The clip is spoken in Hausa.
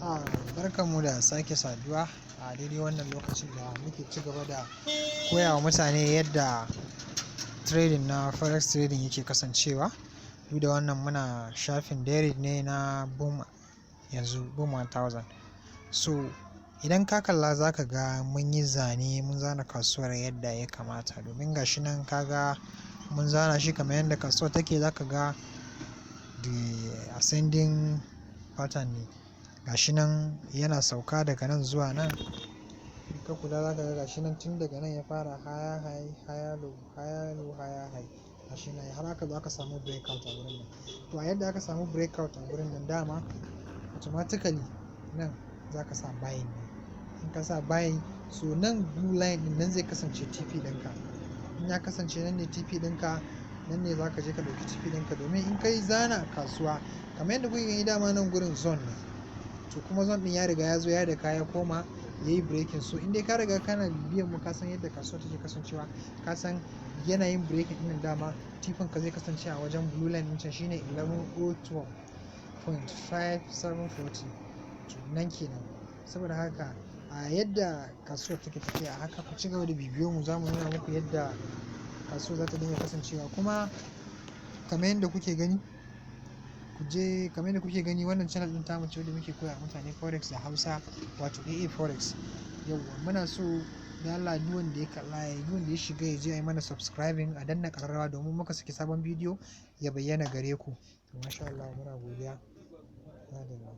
Barkanmu da sake saduwa a daidai wannan lokacin da muke ci gaba da koya wa mutane yadda trading na forex trading yake kasancewa. Duk da wannan, muna shafin Deriv ne na Boom, yanzu Boom 1000. So idan ka kalla, za ka ga mun yi zane, mun zana kasuwar yadda ya kamata, domin ga shi nan ka ga mun zana shi kamar yadda kasuwar take. Za ka ga the ascending pattern ne. Ga shi nan yana sauka daga nan zuwa nan. In ka kula, za ka ga gashi nan tun daga nan ya fara higher high, higher low, higher low, higher high. Gashi nan har aka zo aka samu breakout a wurin nan. To, a yadda aka samu breakout a wurin nan, dama automatically nan za ka sa buying ne. In ka sa buying, so nan blue line ɗin nan zai kasance TP ɗinka. In ya kasance nan ne TP ɗinka, nan ne za ka je ka ɗauki TP ɗinka, domin in ka yi zana kasuwa kamar yadda kuke gani, dama nan gurin zone ne. To, kuma zone ɗin ya riga ya zo ya daka, ya koma ya yi breaking. So in dai ka riga kana bibiyan mu, ka san yadda kasuwar take kasancewa, ka san yanayin breaking ɗin, dama TP ka zai kasance a wajen blue line ɗin can, shine 1102.5740. To, nan kenan. Saboda haka, a yadda kasuwar take tafiya haka, ku ci gaba da bibiyo mu, za mu nuna muku yadda kasuwar za ta dinga kasancewa. Kuma kamar yadda kuke gani, ku je, kamar yadda kuke gani, wannan channel ɗin tamu ce wadda muke koya wa mutane forex da Hausa, wato AA Forex. Yauwa, muna so da Allah duk wanda ya kalla, duk wanda ya shiga, ya je ya yi mana subscribing, a danna ƙararrawa, domin muka saki sabon bidiyo ya bayyana gare ku. To, masha Allah, muna godiya. Madalla.